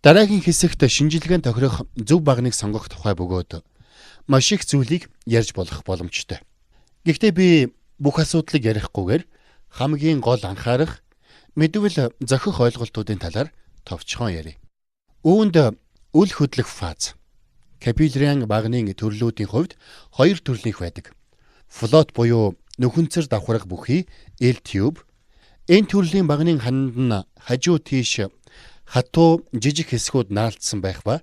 Дараагийн хэсэгт шинжилгээнд тохирох зөв баганыг сонгох тухай бөгөөд маш их зүйлийг ярьж болох боломжтой. Гэхдээ би бүх асуудлыг ярихгүйгээр хамгийн гол анхаарах, мэдвэл зохих ойлголтуудын талаар товчхон ярья. Үүнд үл хөдлөх фаз, капиллярын баганы төрлүүдийн хувьд хоёр төрлийнх байдаг. Флот буюу нөхөнцөр давхарга бүхий L-tube. Энэ төрлийн баганы хананд нь хажуу тийш хатуу жижиг хэсгүүд наалтсан байх ба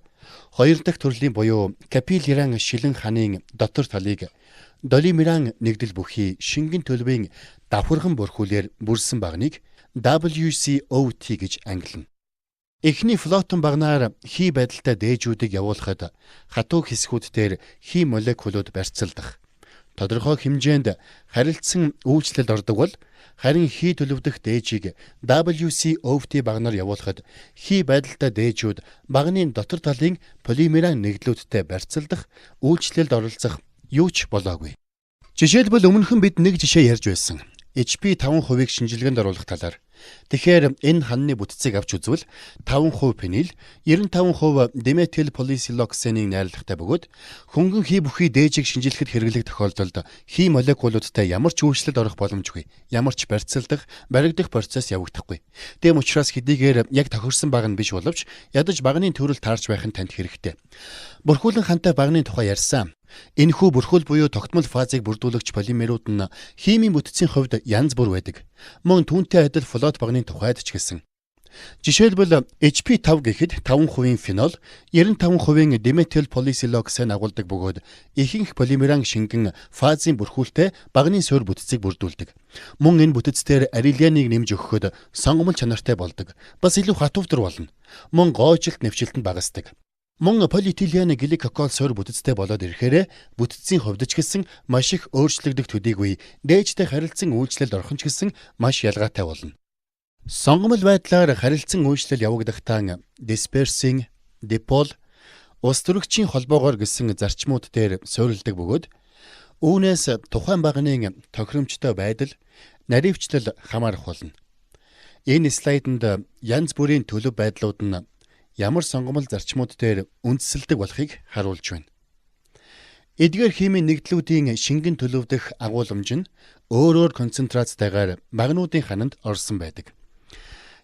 хоёр дахь төрлийн буюу капиллярын шилэн ханын дотор талыг долимеран нэгдэл бүхий шингэн төлөвийн давхарган бүрхүүлээр бүрсэн баганыг WCOT гэж ангилна. Эхний флотон баганаар хий байдалтай дээжүүдийг явуулахад хатуу хэсгүүд дээр хий молекулууд барьцалдах. Тодорхой хэмжээнд харилцан үйлчлэлд ордог бол харин хий төлөвдөх дээжийг WCOT баганаар явуулахад хий байдалтай дээжүүд баганы дотор талын полимеран нэгдлүүдтэй барьцалдах, үйлчлэлд оролцох юу ч болоогүй. Жишээлбэл, өмнөхөн бид нэг жишээ ярьж байсан. HP 5%-ийг шинжилгээнд оруулах талаар. Тэгэхээр энэ ханны бүтцийг авч үзвэл 5% фенил, 95% диметил полисилоксенийн найрлагатай бөгөөд хөнгөн хий бүхий дээжийг шинжлэхэд хэрэглэх тохиолдолд хий молекулуудтай ямар ч үйлчлэлд орох боломжгүй, ямар ч барьцалдах, баригдах процесс явагдахгүй. Тийм учраас хэдийгээр яг тохирсон баг нь биш боловч ядаж баганы төрөл таарч байх нь танд хэрэгтэй. Бүрхүүлэн хантай баганы тухай ярьсан. Энэхүү бүрхүүл буюу тогтмол фазыг бүрдүүлэгч полимерууд нь химийн бүтцийн хувьд янз бүр байдаг. Мөн түүнтэй адил флот баганы тухайд ч гэсэн. Жишээлбэл, HP5 гэхэд 5% фенол, 95% диметил полисилоксен агуулдаг бөгөөд ихэнх полимеран шингэн фазын бүрхүүлтэй баганы суурь бүтцийг бүрдүүлдэг. Мөн энэ бүтцээр арилианыг нэмж өгөхөд сонгомол чанартай болдог. Бас илүү хатуувдар болно. Мөн гоожилт нэвчилт нь багасдаг. Мөн полиэтилен гликокол суурь бүтцтэй болоод ирэхээр бүтцийн хувьд ч гэсэн маш их өөрчлөгдөх төдийгүй дээжтэй харилцан үйлчлэлд орох нь ч гэсэн маш ялгаатай болно. Сонгомол байдлаар харилцан үйлчлэл явагдахдаа дисперсийн, дипол, ус төрөгчийн холбоогоор гэсэн зарчмууд дээр суурилдаг бөгөөд үүнээс тухайн баганы тохиромжтой байдал, наривчлал хамаарах болно. Энэ слайданд янз бүрийн төлөв байдлууд нь ямар сонгомол зарчмууд дээр үндэслэдэг болохыг харуулж байна. Эдгээр химийн нэгдлүүдийн шингэн төлөвдөх агуулмж нь өөр өөр концентрацтайгаар багануудын хананд орсон байдаг.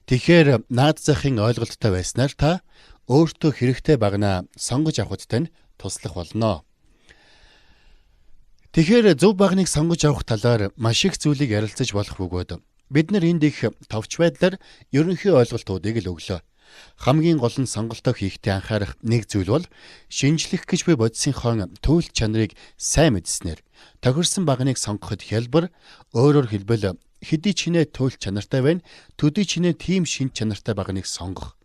Тэгэхээр наад захын ойлголттой байснаар та өөртөө хэрэгтэй баганаа сонгож авахд тань туслах болно. Тэгэхээр зөв баганыг сонгож авах талаар маш их зүйлийг ярилцаж болох бөгөөд бид нар энд их товч байдлаар ерөнхий ойлголтуудыг л өглөө. Хамгийн гол нь сонголтоо хийхдээ анхаарах нэг зүйл бол шинжлэх гэж буй бодисынхон туйлд чанарыг сайн мэдснээр тохирсон баганыг сонгоход хялбар, өөрөөр хэлбэл, хэдий ч нэ туйлд чанартай байна, төдий ч нэ тийм шинж чанартай баганыг сонгох.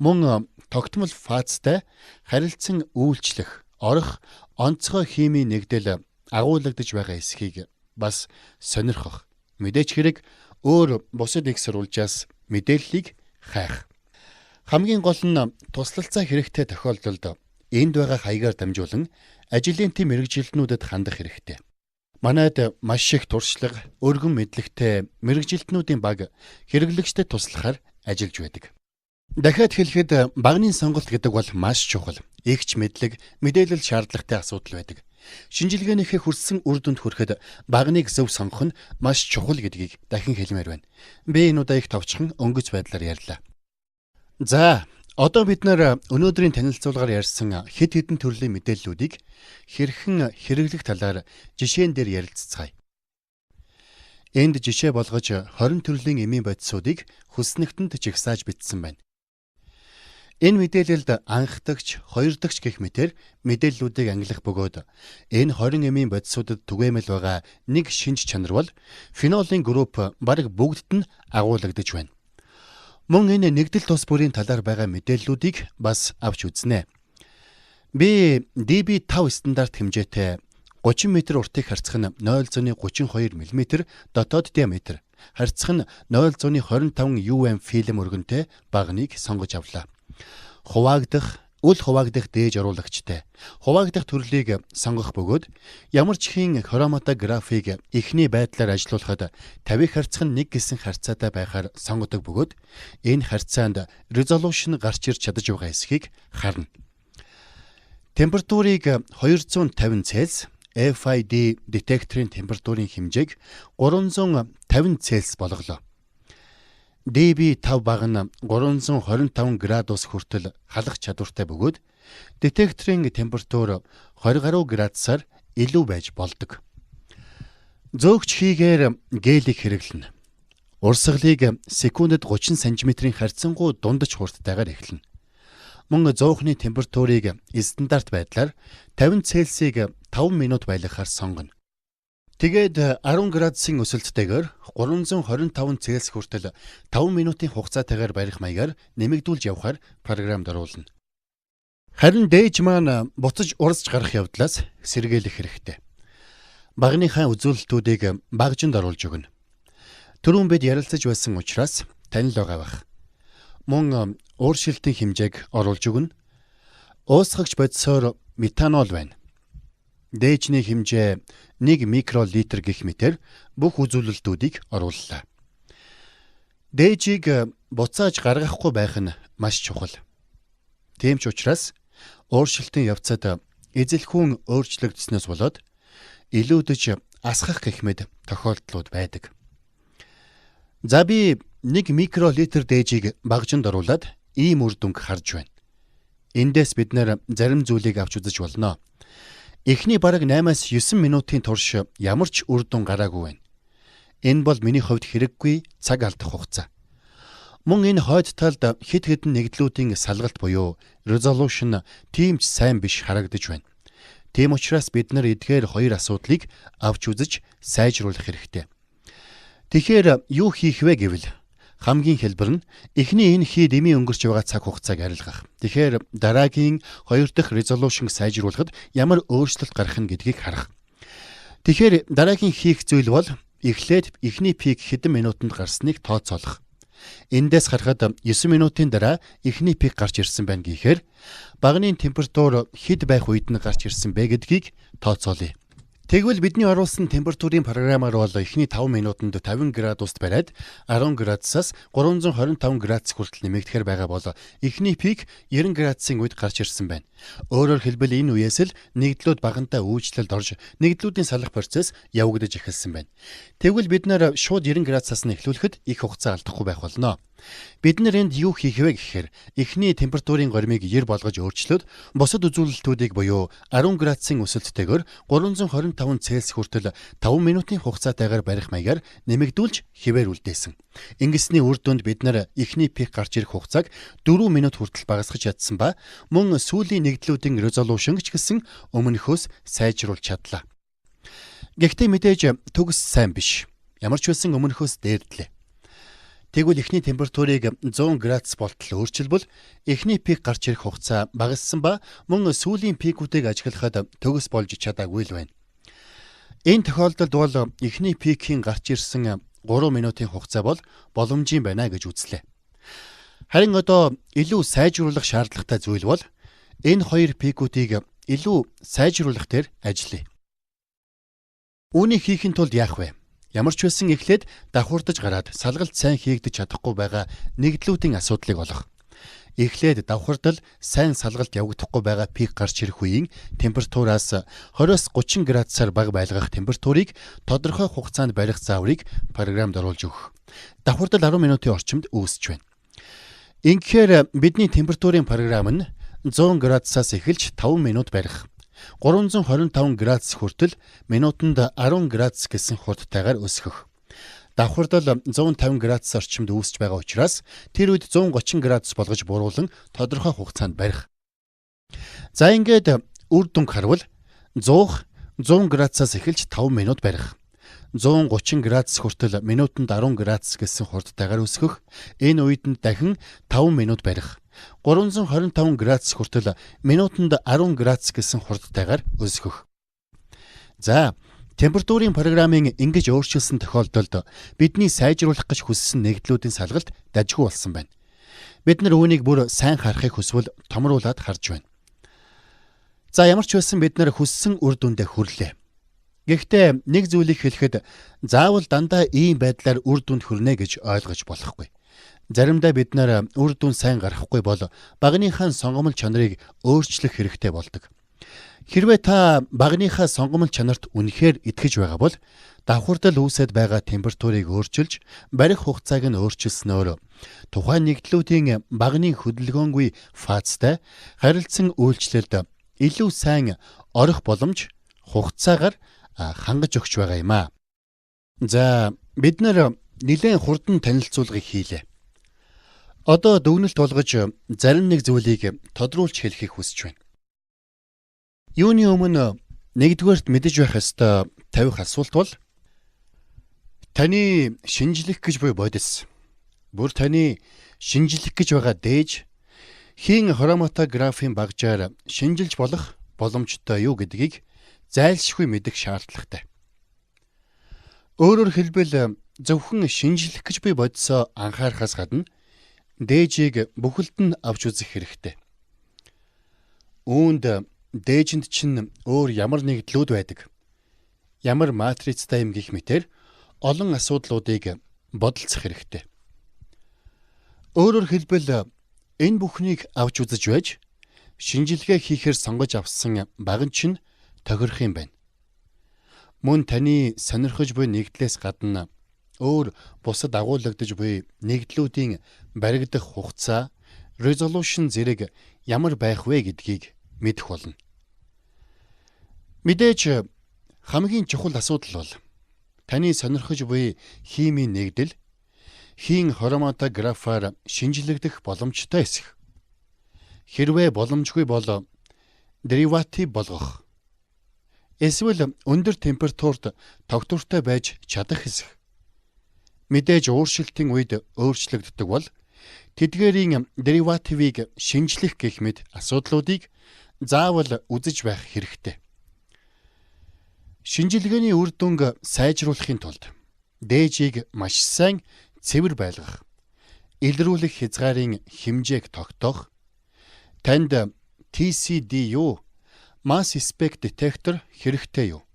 Мөн тогтмол фазтай харилцан үйлчлэх, орох онцгой химийн нэгдэл агуулгадаж байгаа эсхийг бас сонирхох. Мэдээч хэрэг өөр бусад их сурвалжаас мэдээллийг хайх. Хамгийн гол нь туслалцаа хэрэгтэй тохиолдолд энд байгаа хаягаар дамжуулан ажлын тим мэргэжилтнүүдэд хандах хэрэгтэй. Манайд маш их туршлага, өргөн мэдлэгтэй мэргэжилтнүүдийн баг хэрэглэгчдэд туслахаар ажиллаж байдаг. Дахиад хэлэхэд, баганы сонголт гэдэг бол маш чухал, эгч мэдлэг, мэдээлэл шаардлагатай асуудал байдаг. Шинжилгээнийхээ хүрсэн үр дүнд хүрэхэд баганыг зөв сонгох нь маш чухал гэдгийг дахин хэлмээр байна. Би энэ удаа их товчхон өнгөц байдлаар ярьлаа. За, одоо бид нар өнөөдрийн танилцуулгаар ярьсан хэд хэдэн төрлийн мэдээллүүдийг хэрхэн хэрэглэх талаар жишээн дээр ярилцацгаая. Энд жишээ болгож 20 төрлийн эмийн бодисуудыг хүснэгтэнд жагсааж бичсэн байна. Энэ мэдээлэлд анхдагч, хоёрдагч гэх мэтээр мэдээллүүдийг ангилах бөгөөд энэ 20 эмийн бодисуудад түгээмэл байгаа нэг шинж чанар бол фенолын групп бараг бүгдд нь агуулгадаж байна. Мөн энэ нэгдэл тус бүрийн талаар байгаа мэдээллүүдийг бас авч үзнэ. Би DB5 стандарт хэмжээтэй 30 м уртыг харьцах нь 0.32 мм дотоод диаметр, харьцах нь 0.25 UM фильм өргөнтэй баганыг сонгож авлаа. Хуваагдах, Үл хуваагдах дээж оруулагчтай хуваагдах төрлийг сонгох бөгөөд ямар ч хийн хроматографыг эхний байдлаар ажилуулахад 50 харьцах нь 1 гэсэн харьцаатай байхаар сонгодог бөгөөд энэ харьцаанд resolution гарч ирж чадаж байгаа эсхийг харна. Температурыг 250 Цельс, FID детекторын температурын хэмжээг 350 Цельс болголоо. DB5 баг нь 325 градус хүртэл халах чадвартай бөгөөд детекторын температур 20 гаруй градусаар илүү байж болдог. Зөөгч хийгээр гелийг хэрэглэнэ. Урсгалыг секундэд 30 см-ийн харьцангуй дундаж хурдтайгаар эхэлнэ. Мөн зуухны температурыг стандарт байдлаар 50 Цельсийг 5 минут байлгахаар сонгоно. Тэгээд 10 градусын өсөлттэйгээр 325 Цельс хүртэл 5 минутын хугацаатайгаар барих маягаар нэмэгдүүлж явахаар програмд оруулна. Харин дээж маань буцаж урсж гарах явдлаас сэргийлэх хэрэгтэй. Баганыхаа үзүүлэлтүүдийг багжинд оруулж өгнө. Түрүүн бид ярилцаж байсан учраас танил байгаа бах. Мөн ууршилтын хэмжээг оруулж өгнө. Уусгагч бодисоор метанол байна. Дээжний хэмжээ 1 микролитр гэх мэтэр бүх үзүүлэлтүүдийг орууллаа. Дээжийг буцааж гаргахгүй байх нь маш чухал. Тийм ч учраас ууршилтын явцад эзэлхүүн өөрчлөгдснөөс болоод илүүдэж асгах гэх мэт тохиолдлууд байдаг. За би 1 микролитр дээжийг багжинд оруулаад ийм үр дүнг харж байна. Эндээс бид нэр зарим зүйлийг авч үзэж болно. Эхний бараг 8-аас 9 минутын турш ямар ч үр дүн гараагүй байна. Энэ бол миний хувьд хэрэггүй цаг алдах хугацаа. Мөн энэ хойд талд хэд хэдэн нэгдлүүдийн салгалт буюу resolution тийм ч сайн биш харагдаж байна. Тийм учраас бид нар эдгээр хоёр асуудлыг авч үзэж сайжруулах хэрэгтэй. Тэгэхээр юу хийх вэ гэвэл хамгийн хэлбэр нь эхний энэ хий дэмий өнгөрч байгаа цаг хугацааг арилгах. Тэгэхээр дараагийн хоёр дахь resolution сайжруулахад ямар өөрчлөлт гарах нь гэдгийг харах. Тэгэхээр дараагийн хийх зүйл бол эхлээд эхний пик хэдэн минутанд гарсныг тооцоолох. Эндээс харахад 9 минутын дараа эхний пик гарч ирсэн байна гэхээр баганы температур хэд байх үед нь гарч ирсэн бэ гэдгийг тооцоолъё. Тэгвэл бидний оруулсан температурын програмаар бол эхний 5 минутанд 50 градуст бариад 10 градусаас 325 градус хүртэл нэмэгдэхээр байгаа бол эхний пик 90 градусын үед гарч ирсэн байна. Өөрөөр хэлбэл энэ үеэс л нэгдлүүд багантай үйлчлэлд орж нэгдлүүдийн салах процесс явагдаж эхэлсэн байна. Тэгвэл бид нэр шууд 90 градусаас нь эхлүүлэхэд их хугацаа алдахгүй байх болно. Бид нар энд юу хийх вэ гэхээр эхний температурын горимыг 90 болгож өөрчлөөд бусад үзүүлэлтүүдийг буюу 10 градусын өсөлттэйгээр 325 Цельс хүртэл 5 минутын хугацаатайгаар барих маягаар нэмэгдүүлж хэвээр үлдээсэн. Ингэсний үр дүнд бид нар эхний пик гарч ирэх хугацааг 4 минут хүртэл багасгах чадсан ба мөн сүүлийн нэгдлүүдийн resolution ч гэсэн өмнөхөөс сайжруулж чадлаа. Гэхдээ мэдээж төгс сайн биш. Ямар ч байсан өмнөхөөс дээрдлээ. Тэгвэл эхний температурыг 100 градус болтол өөрчилбөл эхний пик гарч ирэх хугацаа багассан ба мөн сүүлийн пикүүдийг ажиглахад төгс болж чадаагүй л байна. Энэ тохиолдолд бол эхний пикийн гарч ирсэн 3 минутын хугацаа бол боломжийн байна гэж үзлээ. Харин одоо илүү сайжруулах шаардлагатай зүйл бол энэ хоёр пикүүдийг илүү сайжруулах дээр ажиллая. Үүнийг хийхин тулд яах вэ? Ямар ч байсан эхлээд давхардаж гараад салгалт сайн хийгдэж чадахгүй байгаа нэгдлүүдийн асуудлыг олох. Эхлээд давхардал сайн салгалт явагдахгүй байгаа пик гарч ирэх үеийн температураас 20-оос 30 градусаар бага байлгах температурыг тодорхой хугацаанд барих зааврыг програмд оруулж өгөх. Давхардал 10 минутын орчимд үүсэж байна. Ингэхээр бидний температурын програм нь 100 градусаас эхэлж 5 минут барих. 325 градус хүртэл минутанд 10 градус гэсэн хурдтайгаар өсгөх. Давхардал 150 градус орчимд үүсэж байгаа учраас тэр үед 130 градус болгож буруулан тодорхой хугацаанд барих. За ингээд үр дүнг харвал 100 100 градусаас эхэлж 5 минут барих. 130 градус хүртэл минутанд 10 градус гэсэн хурдтайгаар өсгөх. Энэ үед нь дахин 5 минут барих. 325 градус хүртэл минутанд 10 градус гэсэн хурдтайгаар өсгөх. За, температурын програмын ингэж өөрчилсөн тохиолдолд бидний сайжруулах гэж хүссэн нэгдлүүдийн салгалт дажгүй болсон байна. Бид нар үүнийг бүр сайн харахыг хүсвэл томруулаад харж байна. За ямар ч байсан бид нар хүссэн үр дүндээ хүрлээ. Гэхдээ нэг зүйлийг хэлэхэд заавал дандаа ийм байдлаар үр дүнд хүрнэ гэж ойлгож болохгүй. Заримдаа бид нар үр дүн сайн гаргахгүй бол баганыхаа сонгомол чанарыг өөрчлөх хэрэгтэй болдог. Хэрвээ та баганыхаа сонгомол чанарт үнэхээр итгэж байгаа бол давхардал үүсэд байгаа температурыг өөрчилж, барих хугацааг нь өөрчилснөөр тухайн нэгдлүүдийн баганы хөдөлгөөнгүй фазтай харилцан үйлчлэлд илүү сайн орох боломж хугацаагаар хангаж өгч байгаа юм аа. За бид нар нэлээн хурдан танилцуулгыг хийлээ. Одоо дүгнэлт болгож зарим нэг зүйлийг тодруулж хэлэхийг хүсэж байна. Юуны өмнө нэгдүгээрт мэдэж байх ёстой тавих асуулт бол таны шинжлэх гэж буй бодис, бүр таны шинжлэх гэж байгаа дээж хийн хроматографийн багжаар шинжилж болох боломжтой юу гэдгийг зайлшгүй мэдэх шаардлагатай. Өөрөөр хэлбэл зөвхөн шинжлэх гэж буй бодисоо анхаарахаас гадна дээжийг бүхэлд нь авч үзэх хэрэгтэй. Үүнд дээжинд чинь өөр ямар нэгдлүүд байдаг, ямар матрицтай юм гэх мэтэр олон асуудлуудыг бодолцох хэрэгтэй. Өөрөөр хэлбэл энэ бүхнийг авч үзэж байж шинжилгээ хийхээр сонгож авсан баган чинь тохирох юм байна. Мөн таны сонирхож буй нэгдлээс гадна өөр бусад агуулгадж буй нэгдлүүдийн баригдах хугацаа, resolution зэрэг ямар байх вэ гэдгийг мэдэх болно. Мэдээж хамгийн чухал асуудал бол таны сонирхож буй химийн нэгдэл хийн хроматографаар шинжлэгдэх боломжтой эсэх. Хэрвээ боломжгүй бол дериватив болгох. Эсвэл өндөр температурт тогтвортой байж чадах эсэх. Мэдээж ууршилтын үед өөрчлөгддөг бол тэдгээрийн деривативыг шинжлэх гэх мэт асуудлуудыг заавал үзэж байх хэрэгтэй. Шинжилгээний үр дүнг сайжруулахын тулд дээжийг маш сайн цэвэр байлгах, илрүүлэх хязгаарын хэмжээг тогтоох, танд TCD юу, mass spec detector хэрэгтэй юу?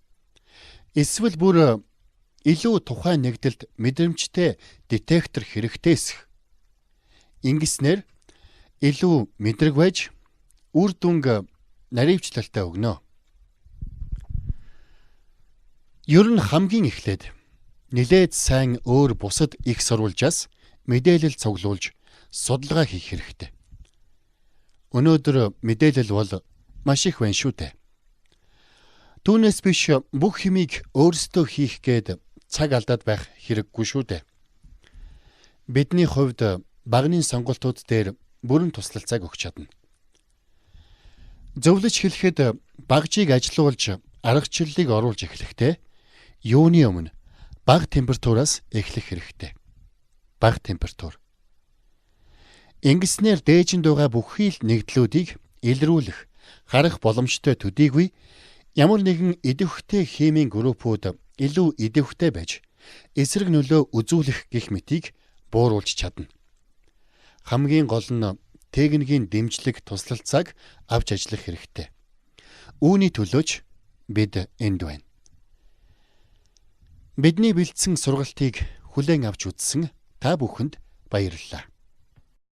Эсвэл бүр илүү тухайн нэгдэлд мэдрэмжтэй детектор хэрэгтэй эсэх. Ингэснээр илүү мэдрэг байж үр дүнг наривчлалтай өгнө. Ер нь хамгийн эхлээд нэлээд сайн өөр бусад их сурвалжаас мэдээлэл цуглуулж судалгаа хийх хэрэгтэй. Өнөөдөр мэдээлэл бол маш их байна шүү дээ. Түүнээс биш бүх юмыг өөрсдөө хийх гээд цаг алдаад байх хэрэггүй шүү дээ. Бидний хувьд баганы сонголтууд дээр бүрэн туслалцааг өгч чадна. Зөвлөж хэлэхэд багжийг ажилуулж аргачлалыг оруулж эхлэхдээ юуны өмнө бага температураас эхлэх хэрэгтэй. Бага температур. Ингэснээр дээжинд байгаа бүхий л нэгдлүүдийг илрүүлэх, харах боломжтой төдийгүй ямар нэгэн идэвхтэй химийн группүүд илүү идэвхтэй байж эсрэг нөлөө үзүүлэх гэх мэтийг бууруулж чадна. Хамгийн гол нь техникийн дэмжлэг туслалцааг авч ажиллах хэрэгтэй. Үүний төлөөч бид энд байна. Бидний бэлдсэн сургалтыг хүлээн авч үзсэн та бүхэнд баярлалаа.